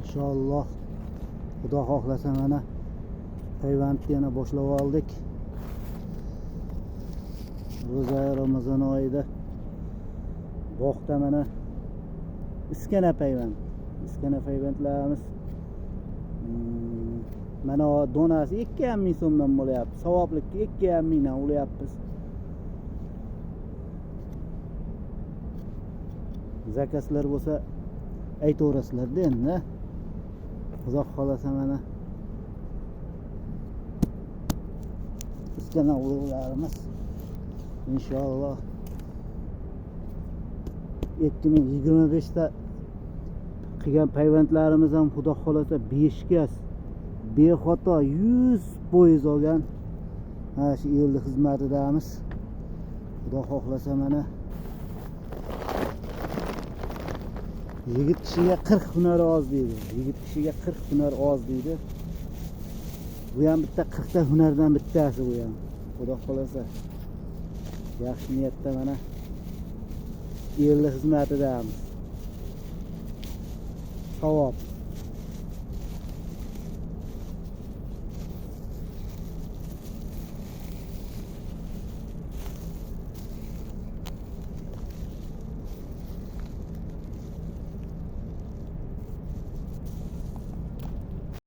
Inshaalloh, Xudo xohlasa, mana payvandni yana boshlab oldik. Ro'za, Ramazon oyida bog'da mana iskana payvand, iskana payvandlarimiz mana donasi 2,5 ming so'mdan bo'lyapti. Savoblikka 2,5 mingdan ulayapmiz. Zakazlar bo'lsa aytaverasizlarda endi. Xudo xohlasa, mana iskana urug'larimiz inshaalloh 2025 ta qilgan payvandlarimiz ham, Xudo xohlasa, 5 gaz bexato 100% olgan. Mana shu elni xizmatidamiz. Xudo xohlasa, mana yigit kishiga 40 hunar oz deydi. Yigit kishiga 40 hunar oz deydi. Bu ham bitta 40 ta hunardan bittasi bu ham. Xudo xohlasa, yaxshi niyatda mana elni xizmatidamiz. Savob.